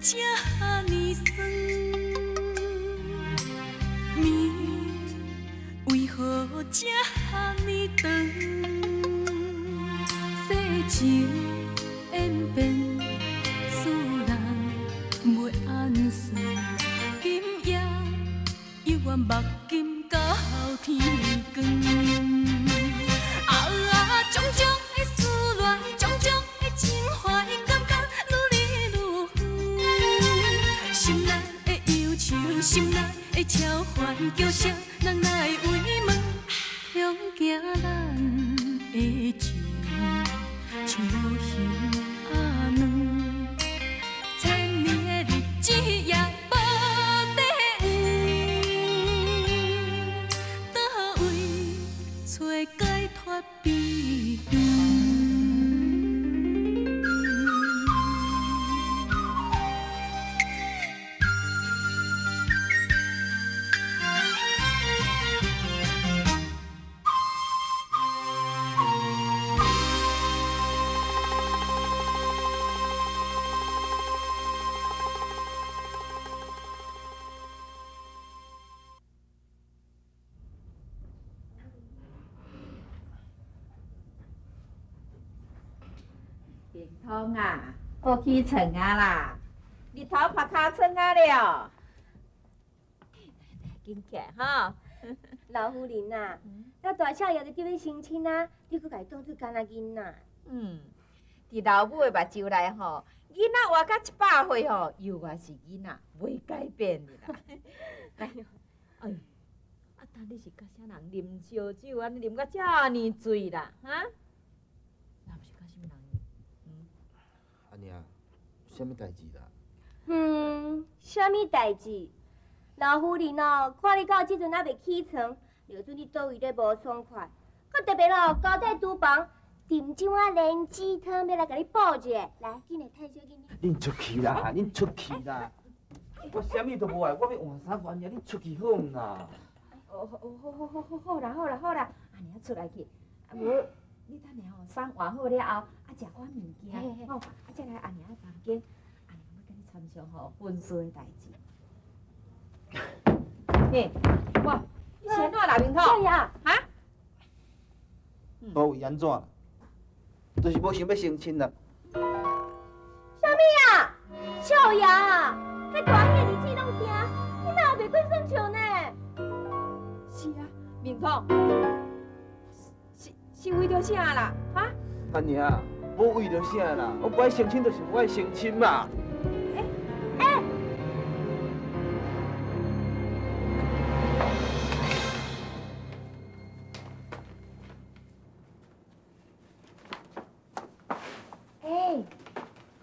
這呢酸？暝為何這呢長？世情演變，使人袂按算。今夜猶原目金到天光。啊，種種的思戀，種種的情懷，感覺愈來愈遠。心內的憂愁，心內的愁煩，叫啥人來慰問？恐驚咱的情像無形仔軟，千年的日子也無底蘊，佗位揣解脫悲歡？平通啊，好起床啊啦！日頭拍尻川啊了，緊起來吼！老夫人啊，那大少爺就得欲成親啊，你閣共伊當做干焦囡仔？嗯，佇老母的目睭內吼，囡仔活到100歲吼，猶原是囡仔，袂改變的啦。哎喲，哎，啊，當你是佮啥人啉燒酒，按呢啉甲遮爾醉啦？哈？若毋是佮啥物人？嗯？阿娘，啥物代志啦？嗯，啥物代志？老夫人哦，看你到這陣猶袂起床，就准你佗位咧無爽快，閣特別哦交代廚房炖一碗蓮子湯，欲來共你補一下。來，緊來趁小囡。恁出去啦！恁出去啦！我啥物都無愛，我欲換衫換爾，恁出去好毋啦？哦，好好好好好啦好啦好啦，阿娘出來去，啊無你等下吼衫換好了後，啊食寡物件，吼，啊才來阿娘的房間，阿娘欲佮你參詳吼婚事的代誌。嘿，哇，你是按怎啦，明通？少爺，哈？佗位按怎？就是無想欲成親啦。啥物啊？少爺，彼大喜的日子攏定，你哪有袂過算笑呢？是啊，明通，是是為著啥啦？哈？阿娘，無為著啥啦，我無愛成親就是無愛成親嘛。欸欸，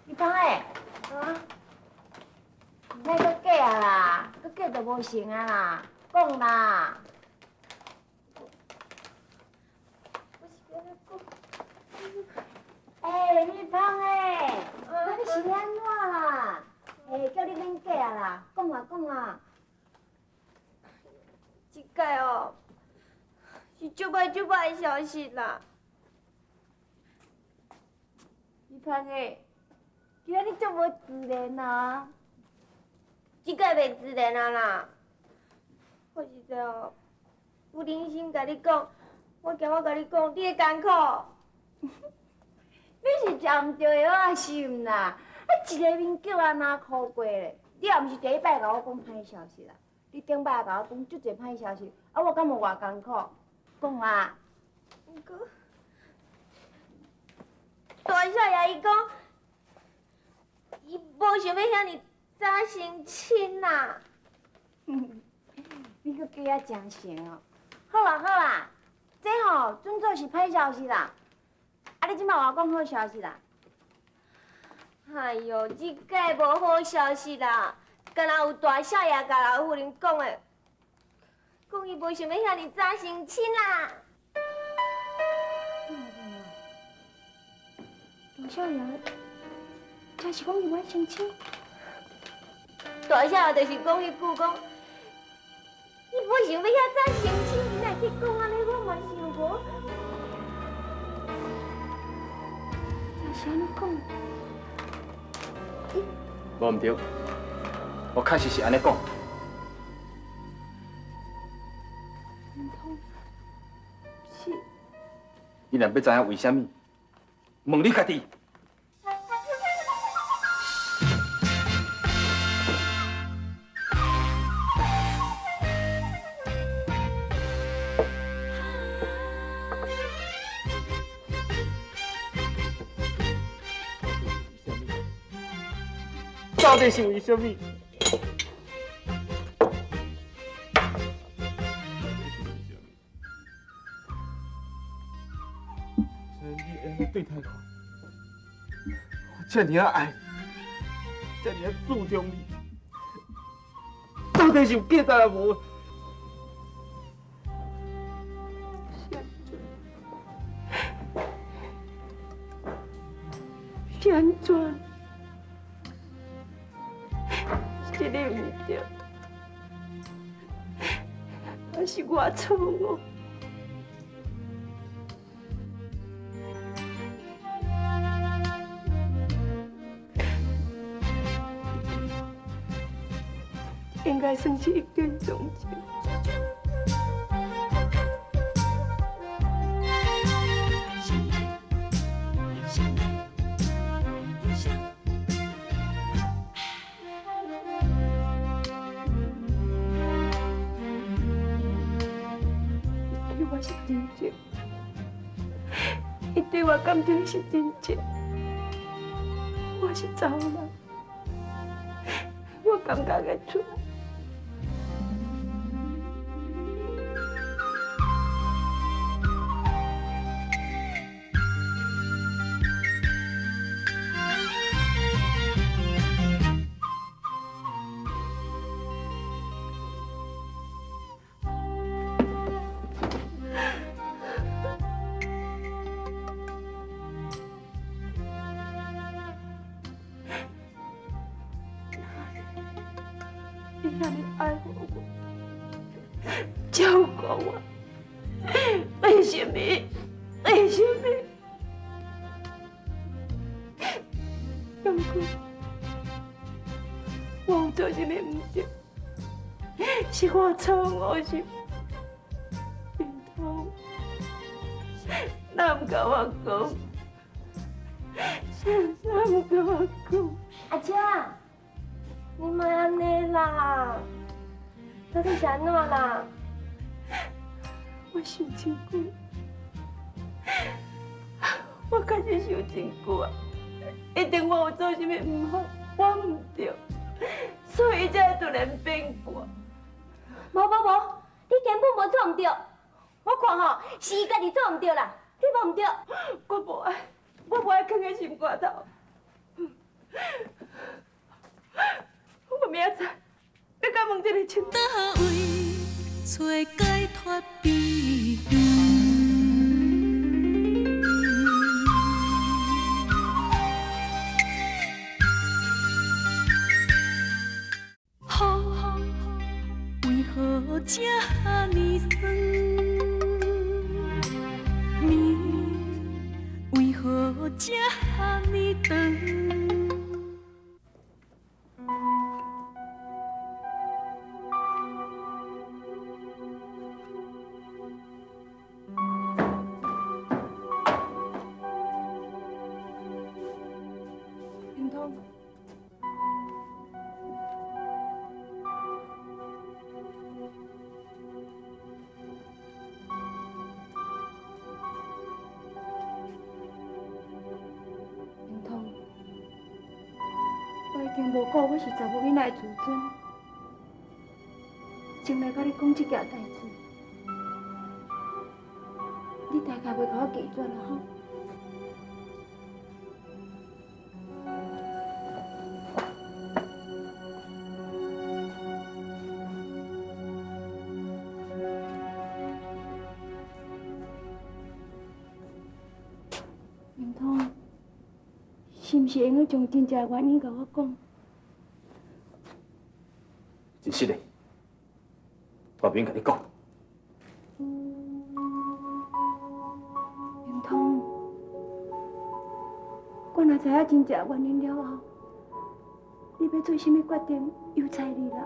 你講欸，啊？莫閣假啊啦，閣假就無成啊啦，講啦。我是欲按怎講？欸，你芳欸，啊，你是按怎啦？欸，叫你免假啊啦，講啊講啊。這擺哦，是足歹足歹的消息啦。你芳欸，今仔日足無自然啊！這擺袂自然啊啦。我實在哦，不忍心共你講，我驚我共你講，你會艱苦。你是食毋著藥仔是毋啦？啊，一个面叫按怎苦過咧？你也毋是第一擺共我講歹消息啦，你頂擺也共我講足濟歹消息，啊，我敢無偌艱苦？講啦。毋過，大少爺伊講，伊無想欲遐爾早成親啦。你閣假啊誠誠哦。好啦好啦，這吼準做是歹消息啦。啊，你這擺話講好消息啦？哎喲，這擺無好消息啦！敢若有大少爺共老夫人講的，講伊無想欲遐爾早成親啦。大少爺，真是講伊無愛成親？大少爺就是講彼句講，伊無想欲遐早成親，伊哪會去講按呢？我嘛想無。真是按呢講？伊無毋對，我確實是按呢講。明通，是。你若欲知影為啥物，問你家己。到底是為啥物？你會按呢對待我，我這爾仔愛你，這爾仔注重你，到底是有價值抑無？是按怎？是你毋對，還是我錯誤？應該算是一見鍾情。伊對我是真情，伊對我感情是真情，我是查某人，我感覺會出來。伊遐爾愛護我，照顧我，為啥物？為啥物？敢講我有做啥物毋對？是我錯誤是？明通，哪毋共我講？哪毋共我講？阿姐，你莫按呢啦，到底是按怎啦？我想真久，我確實想真久啊，一定我有做啥物毋好，我毋對，所以才會突然變卦。無無無，你根本無做毋對，我看吼是伊家己做毋對啦，你無毋對。我無愛，我無愛囥佇心肝頭。我明仔載欲共問一个清楚。佗位揣解脫悲歡？雨為何這呢酸？暝為何這呢長？明通，明通，我已經無顧我是查某囡仔的自尊，前來佮你講這件代誌，你大概袂共我拒絕啦吼？明通，是毋是會用將真正的原因共我講？真實的，我袂用共你講。明通，我若知影真正原因了後，你欲做啥物决定，由在你啦。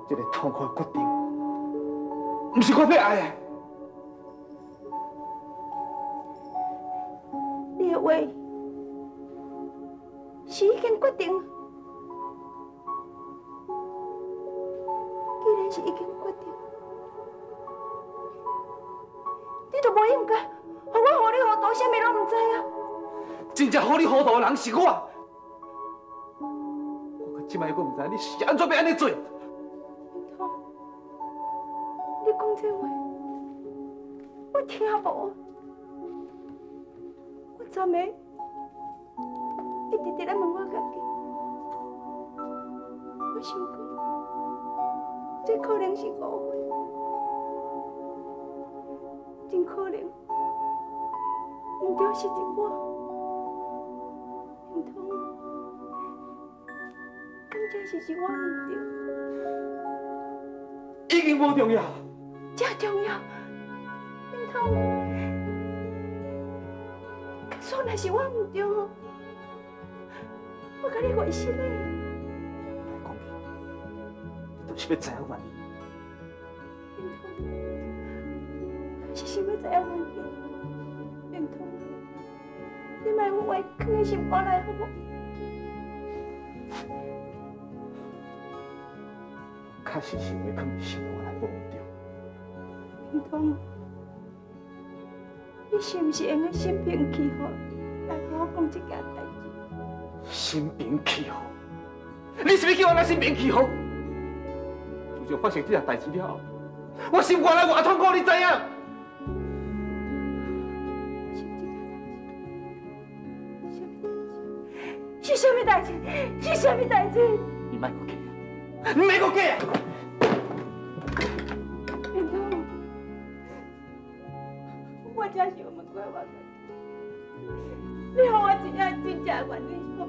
這个痛苦的决定，毋是我欲愛的。你的话是已經決定，既然是已經決定，你就無應該，予我糊裡糊塗，啥物攏毋知啊！真正糊裡糊塗的人是我，我到這擺猶閣毋知你是按怎欲按呢做。明通，你講這話，我聽無。我昨暝一直佇咧問我家己，我想講，這可能是誤會，真可能，毋對是一我。明通，敢真是是我毋對？已經無重要。這重要，明通。假使若是我毋對，我共你回信嘞。來講去，你就是欲知影原因。明通，我是想欲知影原因。明通，你莫有話囥佇心肝內好無？我確實是有話囥佇心肝內，無毋對。明通，你是毋是會用心平氣和來共我講這件代誌？心平氣和？你是欲叫我來心平氣和？自從發生這件代誌了後，我心肝內偌痛苦，你知影？是啥物代誌？是啥物代誌？你莫閣假啊！你莫閣假啊！明通，我真是有問過我家己，你予我一個真正原因好無？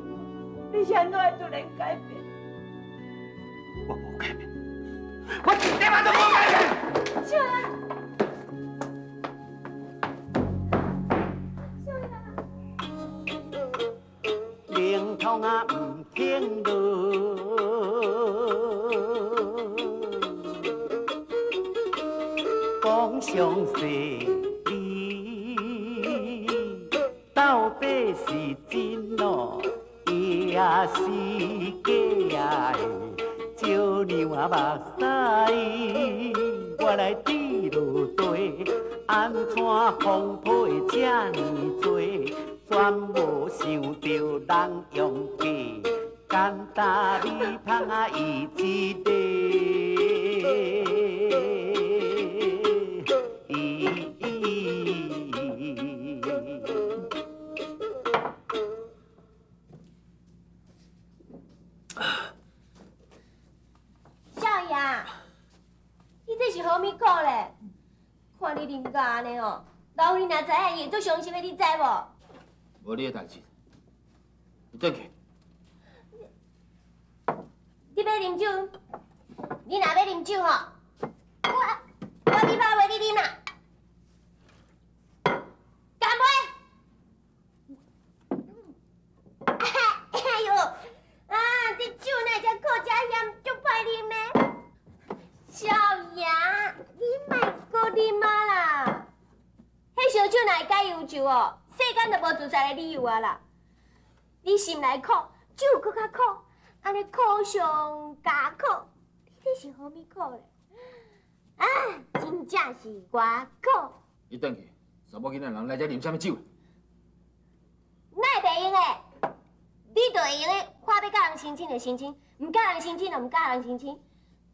你是按怎會突然改變？我無改變，我一點仔都無改變。少爺，少爺。靈通啊，毋肯落。講詳細你到底是真哦，抑是假的？照亮我目屎，我來滴落地，按怎風波會這呢濟？全無想著人用計，簡單米芳啊伊一个。少爺，你這是何物苦咧？看你啉甲按呢哦，老夫人若知影，伊會足傷心的，你知無？無你的代誌，你轉去。你欲啉酒？你若欲啉酒吼，我米芳陪你啉啦。乾杯！哎喲，啊，這酒哪會遮苦遮鹹，足歹啉的。少爺，你莫閣啉啊啦！彼燒酒若會解憂愁哦，世間就無自殺的理由啊啦！你心內苦，酒閣較苦，按呢苦上加苦，你這是何物苦咧？啊，真正是偌苦！你轉去，查某囡仔人來遮啉啥物酒？哪會袂用的？你就會用的，看欲佮人成親就成親，毋佮人成親就毋佮人成親。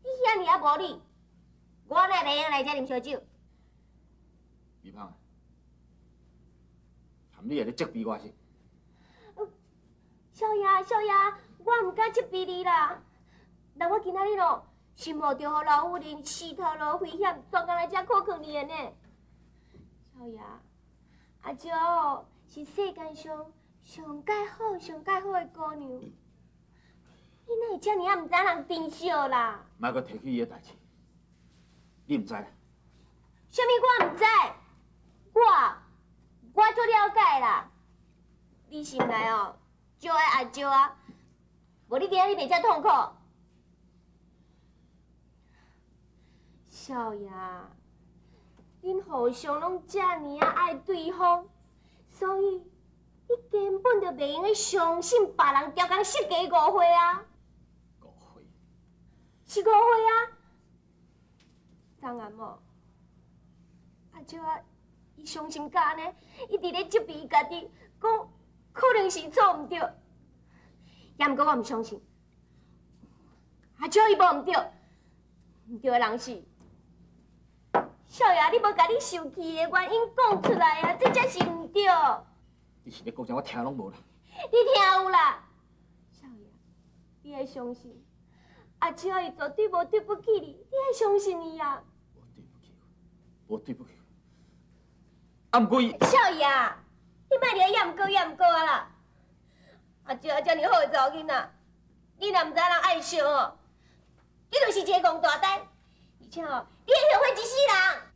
你遐爾仔無理，我哪會袂用來遮啉燒酒？米芳，含你會咧責備我是？少爺，少爺，我毋敢責備你啦。但我今仔日咯，是冒著予老夫人死頭路危險，專工來遮苦勸你的呢。少爺，阿嬌是世間上上蓋好、上蓋好的姑娘，你哪會遮爾仔毋知影人珍惜啦？莫閣提起伊的代誌，你毋知啦？啥物我毋知？我足了解啦。你心內哦，就愛阿招啊，無你今仔日袂遮痛苦。少爺，恁互相攏遮爾仔愛對方，所以你根本就袂用得相信別人刁工設計誤會啊！誤會？是誤會啊！張阿某，阿招啊，伊傷心甲按呢，伊佇咧責備伊家己，講可能是做毋對，也毋過我毋相信，阿招伊無毋對，毋對的人是。少爺，你無共你受氣的原因講出來啊，這才是毋對。你是咧講啥？我聽攏無啦。你聽有啦，少爺，你愛相信，阿招伊絕對無對不起你，你愛相信伊啊。無對不起，無對不起。啊，毋過伊。少爺，你莫咧也毋過也毋過啊啦！阿招啊，遮爾好的查某囡仔，你若毋知人愛惜哦，你就是一个戇大呆，而且哦，你會後悔一世人。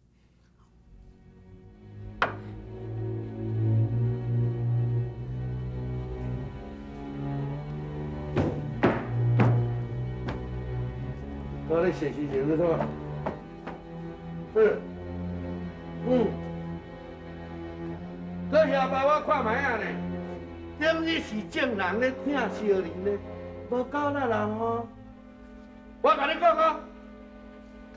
我咧写事情是吧？嗯，嗯，阁遐摆我看覓仔呢，顶日是眾人咧疼惜恁呢，無夠力人哦。我共你講哦，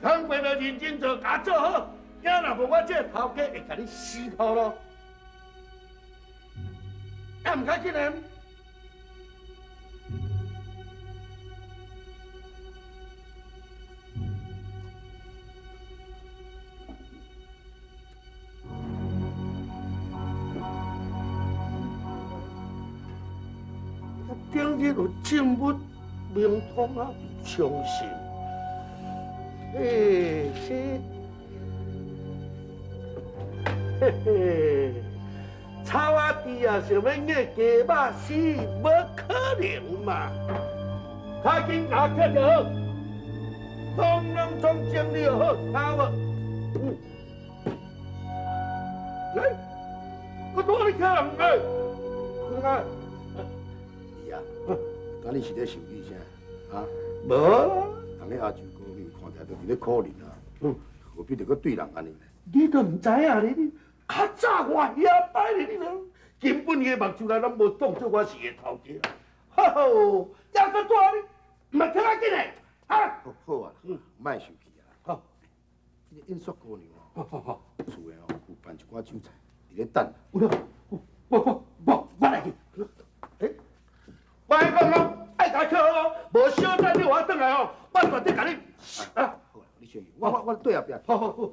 工課著認真做，共做好，囝若無我這個頭家會共你死頭路。猶毋較緊呢？頂日有證物明通啊，相信。欸，這，嘿嘿，草仔豬啊，想欲咬雞肉死，無可能嘛！較緊共我捡就好，統攏總整理好，聽無？嗯。來，我拄仔你聽人欸，看看。敢你是咧生氣啥？啊？無啊！人咧阿周哥面看起來都佇咧可憐啊，何必著閣對人按呢？你都毋知影咧，你較早我遐擺咧，你根本伊的目睭內攏無當做我是伊的頭家啦。吼，猶閣大咧，毋嘛聽較緊嘞，啊！好，好啊，莫生氣啊。好，這個印刷姑娘哦，厝的哦有辦一寡酒菜，佇咧等。有啦，我來去。欸，我來講哦，愛共捡好哦，無小等你我轉來哦，我絕對共你。啊，好啊，你先去，我對後壁。好好好。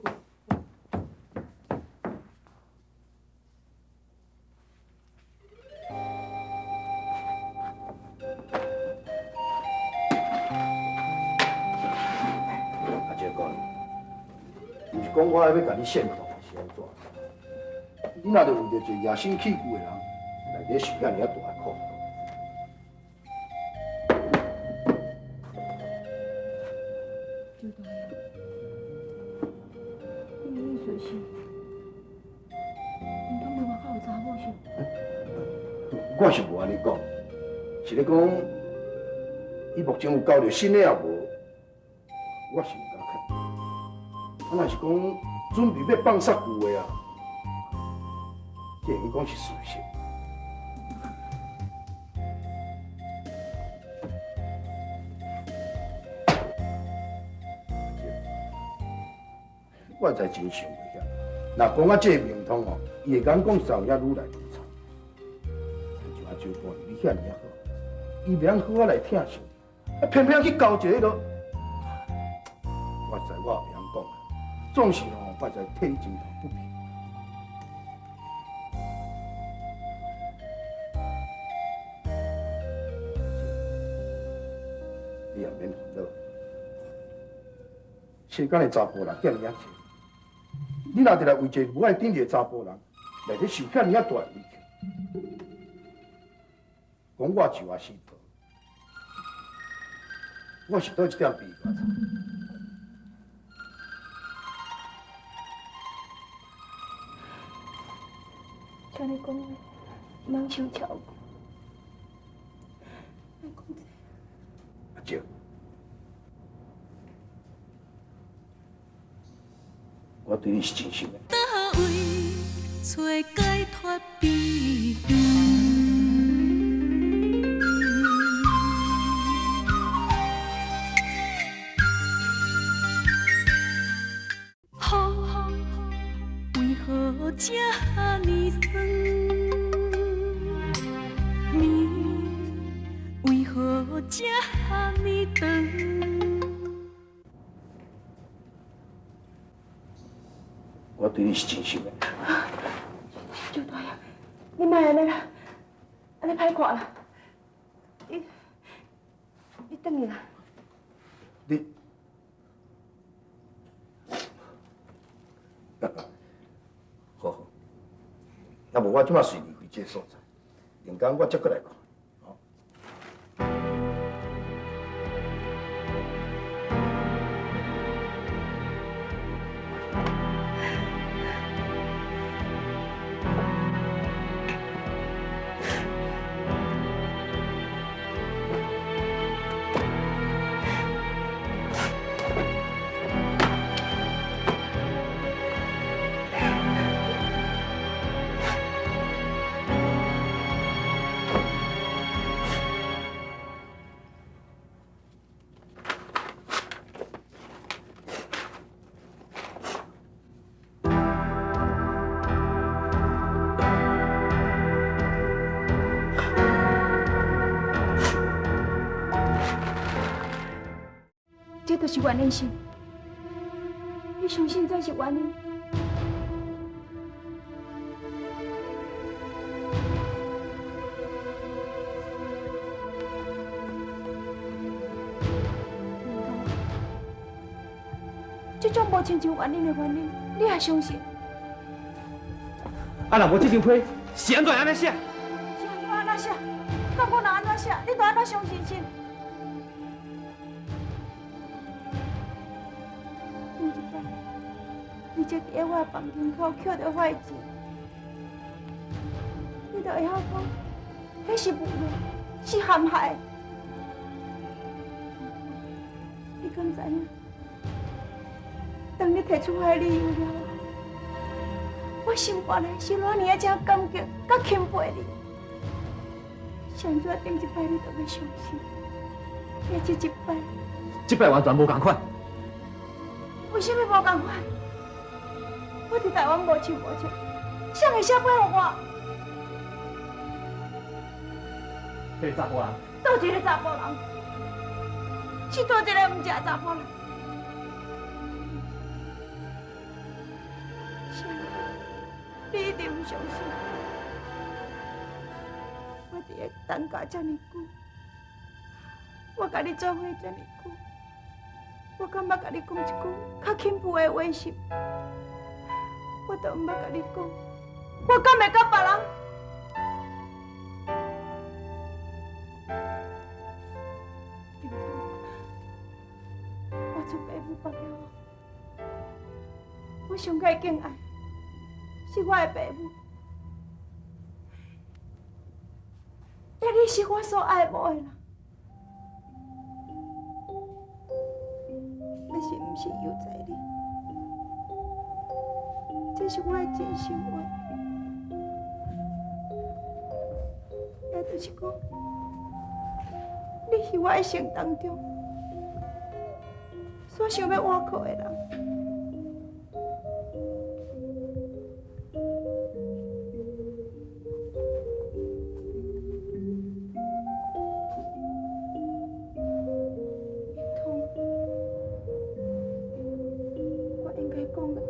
阿姐姑娘，毋是講我欲共你獻糖是按怎？你若著為著一個野心氣舊的人，內底受遐爾仔大的苦。周大爺，你的意思是，𪜶講袂外口有查某是？我是無按呢講，是咧講，伊目前有交著新的也無，我是毋敢肯定。啊，若是講準備欲放殺舊的啊，這會講是事實。我實在真想袂曉，若講啊，這個明通哦，伊的眼光實有影愈來愈差。親像阿周姑娘，你遐爾仔好，伊袂曉好仔來疼惜，啊，偏偏去交一個彼落，我實在我也袂曉講啊，總是吼，我實在替你真頭不平。你也免煩惱，世間的查埔人遮爾仔濟。你若著來為一個無愛頂的查埔人，來咧受遐爾仔大的委屈，講我就也是無，我是佗一點比較差。聽你講話，毋通想超过。莫讲这。阿叔，我對你是真心的。佗位揣解脫悲歡？雨為何這呢酸？暝為何這呢長？我對你是真心的。周大爺，你莫按呢啦，按呢歹看啦。你轉去啦。你，好好，啊無我這馬隨離開這个所在，另工我才閣來看。這就是原因是，你相信這是原因？這種無親像原因的原因，你也相信？啊，若無這張批，是按怎按呢寫？是按怎按怎寫？敢我若按怎寫，你就按怎相信是？頂一擺，你才佇我的房間口抾著我的錢，你就會曉講，彼是侮辱，是陷害。你敢知影？當你提出我的理由了後，我心肝內是偌爾仔感激、佮欽佩你。是按怎頂一擺你都欲相信？也這一擺，這擺完全無仝款。為啥物無仝款？我佇台灣無親無戚，誰會寫批予我？彼个查埔人。佗一个查埔人？是佗一个毋正查埔人？是按怎？你一定毋相信。我佇咧等甲遮爾久，我共你做伙遮爾久，我敢捌共你講一句較輕浮的話是？我都毋捌共你講，我敢會佮別人？我出爸母腹了後，我上蓋敬愛是我的爸母。但你是我所愛慕的人，你是毋是悠哉你？這是我的真心話，也就是講，你是我一生當中所想欲倚靠的人。我應該講的，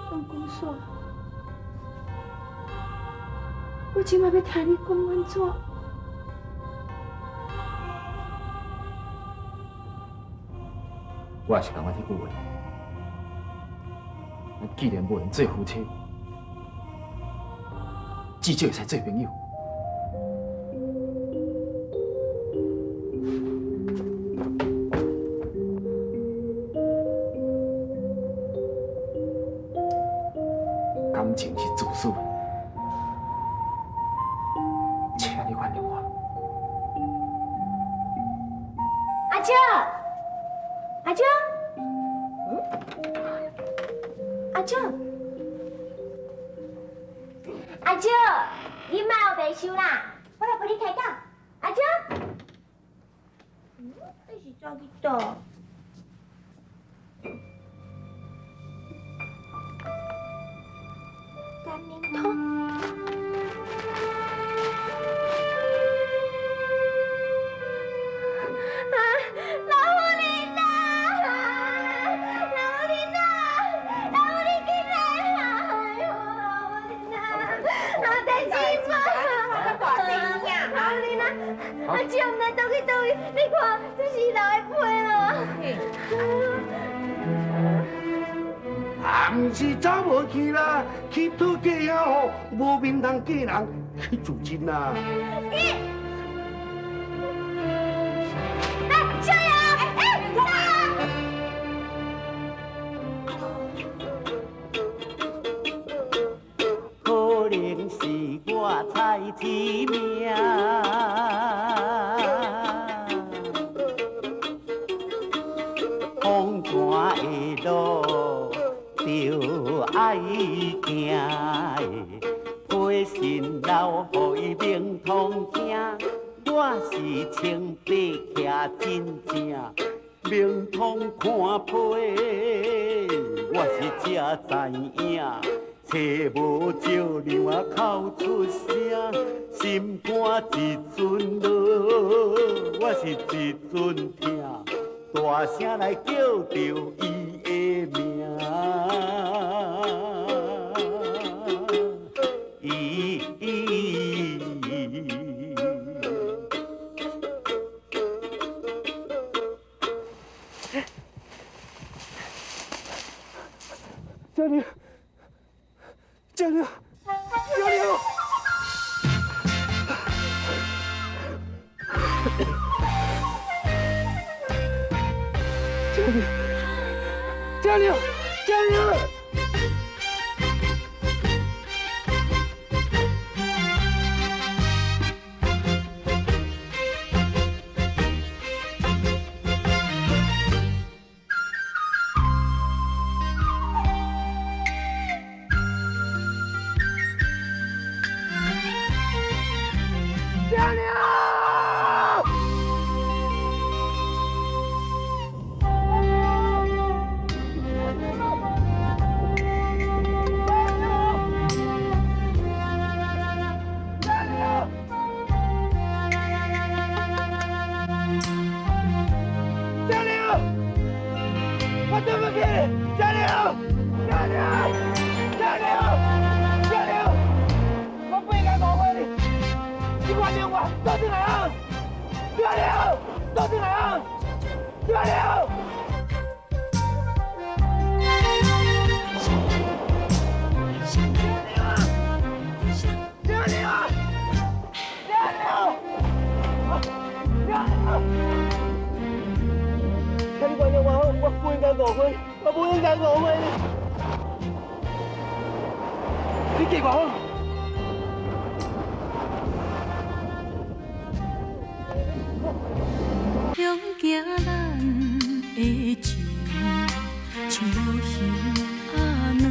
攏講煞。我這擺欲聽你講按怎？我也是仝款這句話。咱既然無緣做夫妻，至少會使做朋友。感情是自私的，阿舅，阿舅，阿舅，你莫有白想啦，我來陪你開講。阿舅，你是走去佗？甘明通。啊，老夫人啊！老夫人啊！老夫人起來啊！哎呦，老夫人啊！老大姐嘛！大細聲老夫人啊！阿舅毋知走去佗位，你看這是老的批咯。啊，毋是走無去啦，去討價遐吼，無面通嫁人，去自盡啦。哎，小楊，哎，小楊。可能是我猜天命，风寒的路就爱行的，批信留予伊明通听，我是清白徛真正，明通看批，我是才知影。找無照亮我哭出聲，心肝一陣落，我是一陣疼，大聲來叫著伊的名。小玲，小玲，小玲，小玲，小玲，小玲。我對不起你，小劉，小劉，小劉，小劉，我不應該誤會你，你原諒我，倒轉來啊！小劉，倒轉來啊！小劉。小劉，小劉，小劉。請你原諒我，我不應該誤會，我不應該誤會你。你記我好。向行咱的情，像无形仔软，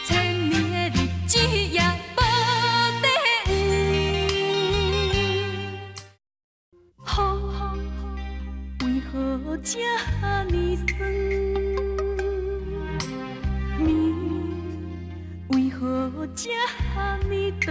千年的日子也无底圆。雨为何这呢酸？暝为何这呢长？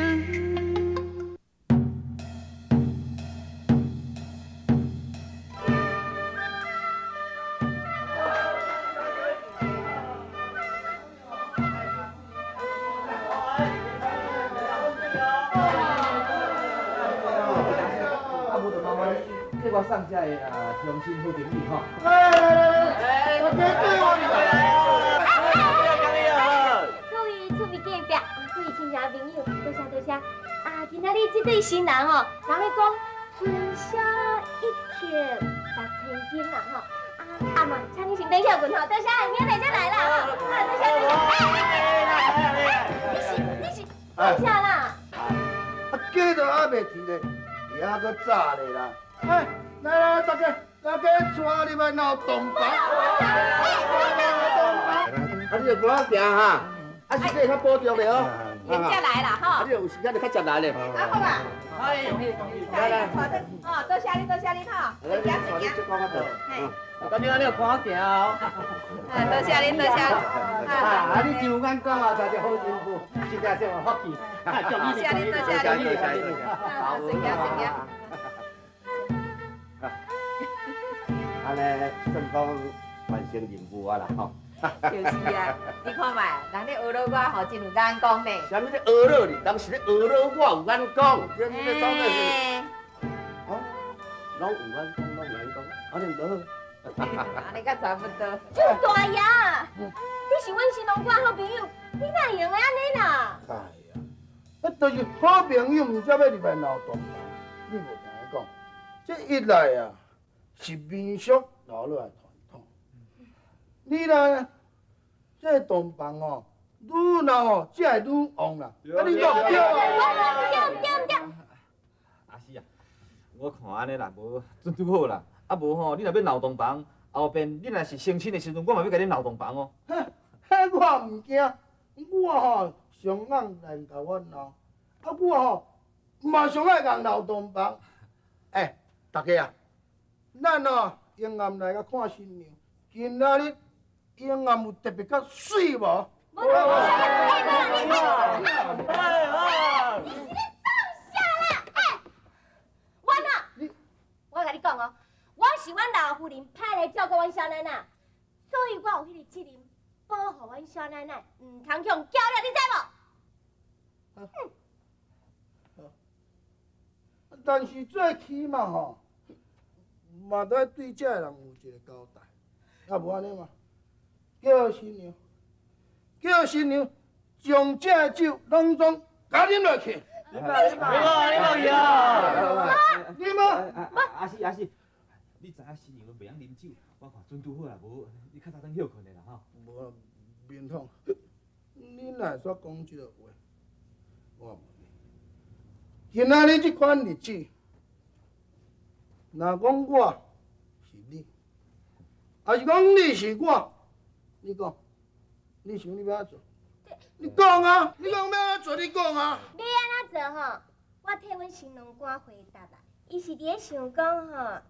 啊，無就麻煩你替我送這個啊鄉親好朋友吼。哎，我絕對我來啊！各位厝邊隔壁，各位親戚朋友，多謝多謝。啊，今仔日這對新人哦，人咧講春宵一刻值千金啦吼。啊，阿媽，請你先等歇陣吼，多謝，明仔載才來啦吼。啊，多謝多謝。哎，你是做啥啦？啊，雞都還袂提咧，也閣早咧啦。哎，來來來，大家來大家帶入來鬧洞房。啊，你就趕行哈，啊，時間較保重咧哦。先才來啦吼。啊，你有時間就較捷來咧。啊，好吧。來來，哦，多謝你，多謝你吼。隨行隨行。咁你安尼有看我行哦。啊，多謝你，多謝。啊，你真有眼光啊，娶一個好媳婦，實在是有福氣。多謝你，多謝你，多謝你。好，隨行隨行。按呢算講完成任務啊啦吼。就是啊，你看覓，人咧學老我吼真有眼光呢。啥物咧學老你？人是咧學老我有眼光，這這這總是。哦，攏有眼光，攏有眼光，按呢毋好。按呢較差不多。周大爺，你是阮新郎官好朋友，你哪會用得按呢啦？哎呀，啊，就是好朋友，毋才欲入來鬧洞房。你無聽伊講，這一來啊是民俗留落來傳統，二來這個洞房哦，愈鬧哦才會愈旺啦。啊，你講對啊？對對對。阿四啊，我看按呢啦，無準拄好啦。啊無吼，你若欲鬧洞房，後邊你若是成親的時陣，我嘛欲共你鬧洞房哦。彼我毋驚，我吼上翁來共我鬧，啊我吼嘛上愛共鬧洞房。欸，大家啊，咱哦永暗來共看新娘，今仔日永暗有特別較媠無？無無無，欸無你欸，你是咧創啥啦？欸，我哪？我共你講哦，我是阮老夫人派來照顧阮少奶奶，所以我有彼個責任保護阮少奶奶，毋通予人攪了，你知無？哼。但是最起碼吼，嘛得愛對這个人有一個交代，啊無按呢嘛，叫新娘，叫新娘將這个酒攏總共啉落去。啉吧，啉吧，啉吧，啉啊！阿四阿四，你知影新娘袂曉啉酒，我看準拄好啦，無你較早轉歇睏的啦吼。無面統，你若會煞講這个話，我問你，今仔日這款日子，若講我是你，抑是講你是我，你講，你想你欲按怎做？你講啊！你講欲按怎做？你講啊！欲按怎做吼？我替阮新郎官回答啦。伊是佇咧想講吼，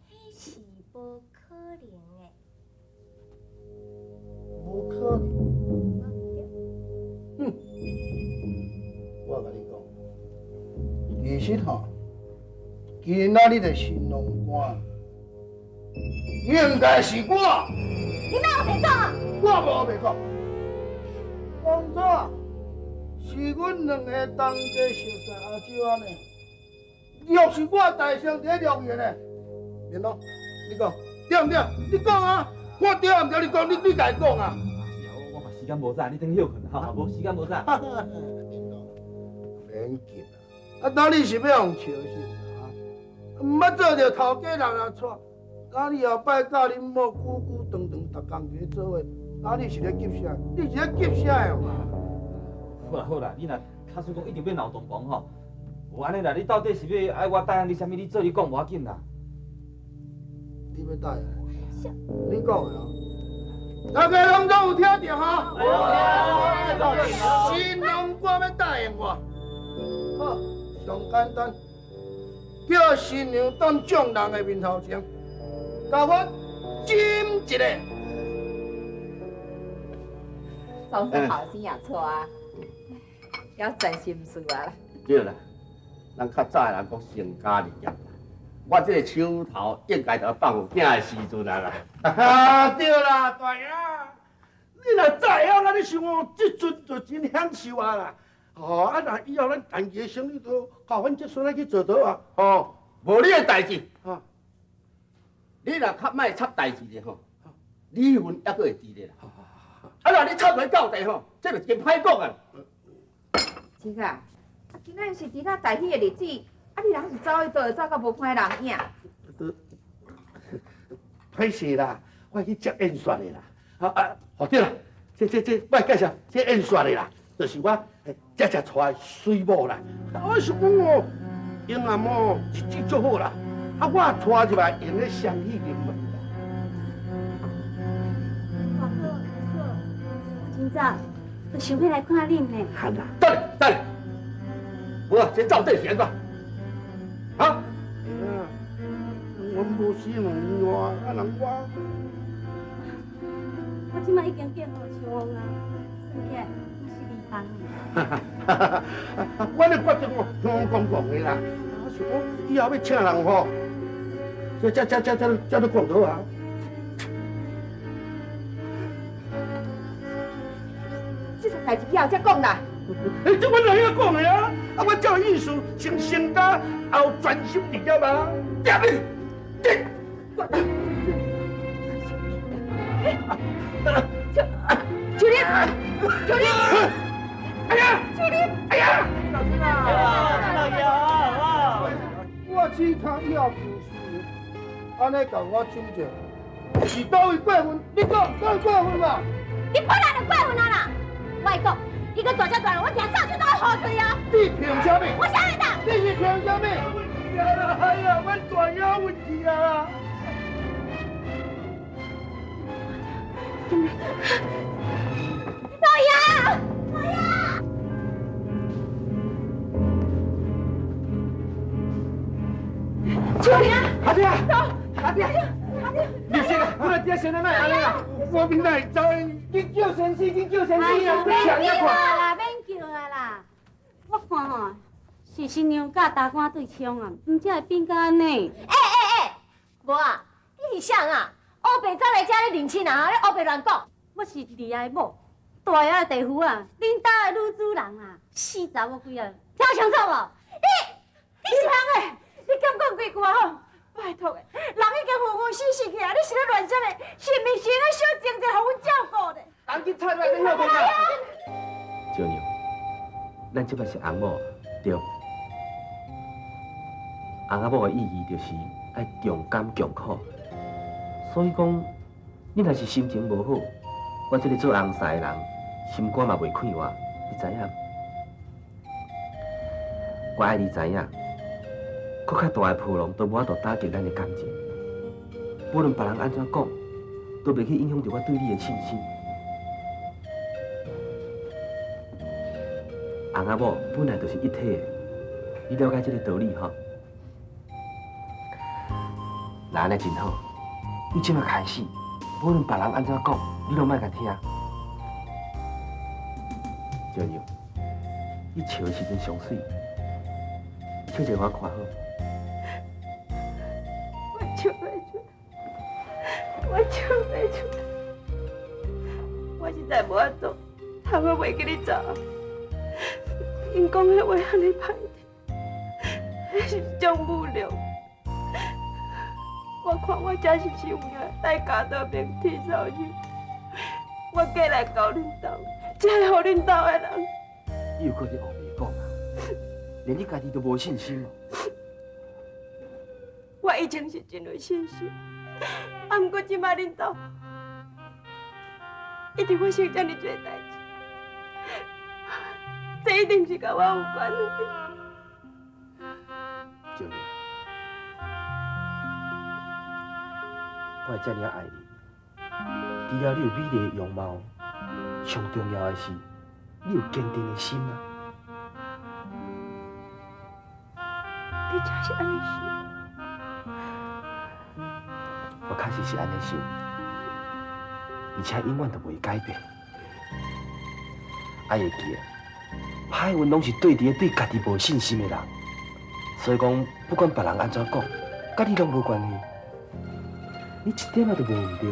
彼是無可能的。無可能。哼！我共你講，其實吼，今仔日的新郎官應該是我。你莫烏白講啊！我無烏白講。當初是阮兩个同齊熟似阿少仔呢，玉是我大聲佇咧錄音呢。連東，你講對毋對？你講啊！我對毋對？你講，你家講啊！是啊，我嘛時間無早，你轉歇睏吼，無時間無早。連東，免急啊！啊，當你是欲予人笑死啊？毋捌做著頭家人來娶，啊，你後擺佮恁某久久長長逐工佇咧做伙，啊，你是咧急啥？你是咧急啥的嘛？好啦好啦，你若假使講一定欲鬧洞房吼，無按呢啦，你到底是欲愛我答應你啥物？你做你講無要緊啦。你欲答應我？你講的哦。大家攏總有聽著吼？新郎官欲答應我，好，上簡單，叫新娘當眾人的面頭前，共我斟一下。總算後生也娶啊，曉算心思啊。對啦，咱較早的人講成家立業。我這個手頭應該就放有囝的時陣啊啦。對啦，大爺，你若早會曉按呢想哦，這陣就真享受啊啦。哦，啊若以後咱家己的生意都交阮這孫仔去做倒啊。哦，無你的代誌。哦，你若較莫插代誌咧吼，離婚猶閣會佇咧啦。啊，若你插來到底吼，這就真歹講啊。這個啊，今仔日是佇遐大喜的日子。啊！你人是走去佗，走到無看人影。歹勢啦，我去接演說的啦。啊啊，哦對啦，這這這，我介紹這演說的啦，就是我這才娶的媠某啦。我想講哦，永暗哦，日子足好啦。啊，我帶入來用咧雙喜臨門啦。大哥、大嫂，我真早就想欲來看恁呢。好啦，等下等下，無啊，這到底是按怎？啊？阮無死問我，啊人我。我這擺已經變好相王啊，算起來阮是離房的。阮的決定哦，香公公的啦。我是講以後欲請人吼，這這這這這這都講好啊。這種代誌以後才講啦。欸，這阮就遐講的啊！啊，我照意思，先成家，後專心佇遐嘛。對不？對。秋玲，秋玲，哎呀，秋玲，哎呀！老爺，我只聽以後就是按呢共我請者，是佗位過分？你講佗位過分嘛？你本來就過分啊啦！我會講，伊閣大遮大人，我定掃帚都會予出去啊！你憑啥物？我啥會當？你是憑啥物？哎呀，阮大爺問題啊！老爺，老爺！秋玲，阿弟啊，阿弟，你先，我来爹先来，安尼啦。我哪會知？緊叫先生，緊叫先生啊！免叫啊啦，免叫啊啦！我看吼，是新娘佮大官對冲啊，毋才會變甲按呢。欸欸欸，無啊，你是啥啊？烏白走來遮咧認親啊？你烏白亂講。我是二阿的某，大阿的弟婦啊，恁兜的女主人啊，死查某鬼啊，聽清楚無？你，你是啥的？你敢講幾句話吼？拜託的，人已經昏昏死死去啊！你是咧亂啥物？是毋是咧小靜者，予阮照顧咧？趕緊菜來，恁休困啊！少娘，咱這擺是翁某，對。翁仔某的意義就是愛同甘共苦，所以講，你若是心情無好，我這个做翁婿的人，心肝嘛袂快活，你知影？我愛你知影，閣較大的波浪都無法度打擊咱的感情。無論別人按怎講，都袂去影響著我對你的信心。翁仔某本來就是一體的，你了解這个道理吼？那按呢真好，你這擺開始，無論別人按怎講，你攏莫共聽。少娘，你笑的時陣上媠，笑一下我看好。我笑袂出，我笑袂出，我實在無法度，通我袂記你走。𪜶講彼話按呢歹聽，彼是一種侮辱。我看我這是是有影帶鉸刀明鐵掃帚，我過來到恁兜，才會予恁兜的人。你又閣佇烏白講啊？連你家己都無信心哦。我以前是真有信心，啊，毋過這擺恁兜一直發生這爾濟代誌，這一定是佮我有關係。少娘，我會這爾愛你，除了你有美麗的容貌，上重要的是你有堅定的心啊！你真是按呢想？我確實是按呢想，而且永遠都袂改變。愛會記得，歹運攏是對佇個對家己無信心的人，所以講不管別人按怎講，佮你攏無關係，你一點仔都無毋對。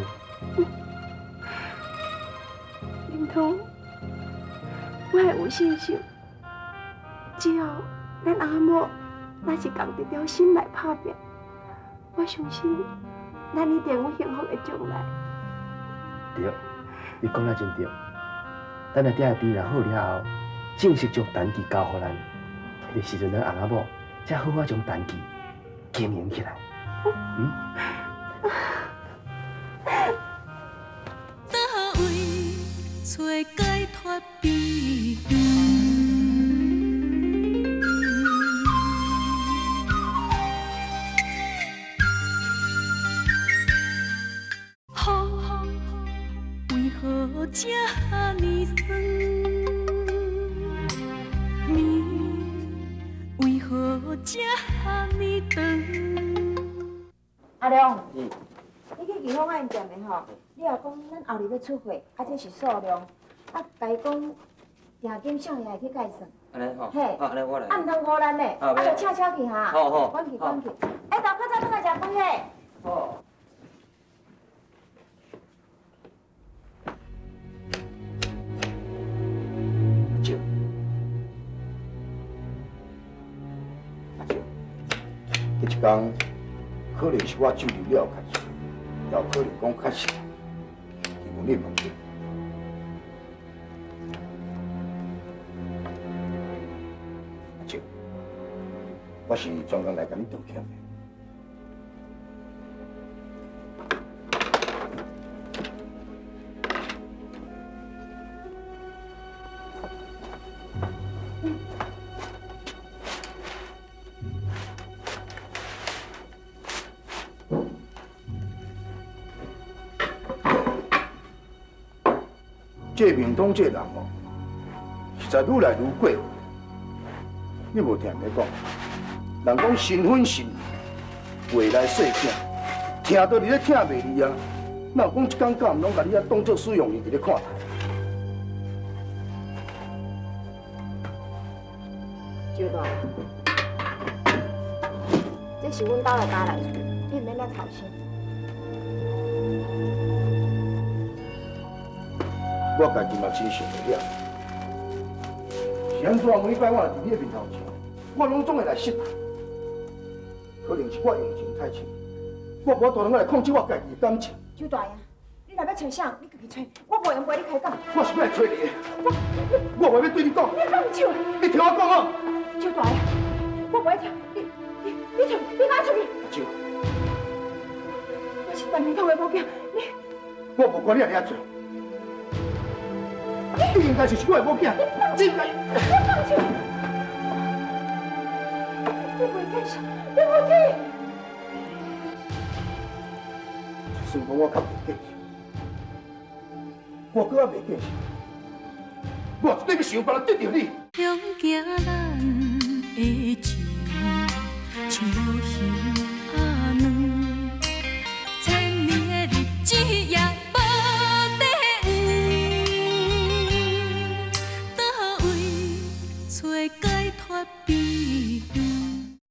林通，我會有信心，只要咱翁仔某若是仝一條心來拍拚，我相信咱一定有幸福的將來。對，你講得真對。等下鼎的病若好了後，正式將陳記交予咱，彼个時陣咱翁仔某才好好將陳記經營起來。嗯。佗位揣解脫悲歡？何這呢酸？暝為何這呢長？阿良，你去義豐按店的吼，你若講咱後日欲出貨，啊這是數量，啊共伊講訂金少爺會去計算。按呢吼，嘿，好，按呢我來。啊，毋通孤單呢，啊，就悄悄去哈。好好。趕去趕去。哎，豆較早轉來食飯嘿。好。阿舅，阿舅，這一工可能是我酒啉了較醉，也有可能講較實，希望你毋通。阿舅，我是專工來共你道歉的。這明東這人哦，實在愈來愈過分。你無聽人講，人講新婚信話來細聽，聽到你咧聽袂離啊。哪有講這工到暗攏共你遐當作使用伊佇咧看台？周大，這是阮兜的家內事，你毋免來操心。我家己嘛真想袂了，是按怎每擺我若佇你的面頭前，我攏總會來失態。可能是我用情太深，我無法度通來控制我家己的感情。周大爺，你若欲揣啥，你家己揣，我無閒陪你開講。我是欲來揣你的，我無欲對你講。你放手！你聽我講哦。周大爺，我無愛聽，你出，你敢出去？阿舅，我是陳明通的某囝，你。我無管你按呢做。你應該就是我的某囝，你應該。你放手！你袂继续，你袂去。就算讲我较袂继续，我阁犹袂继续，我绝对欲想办法得著你。向行来。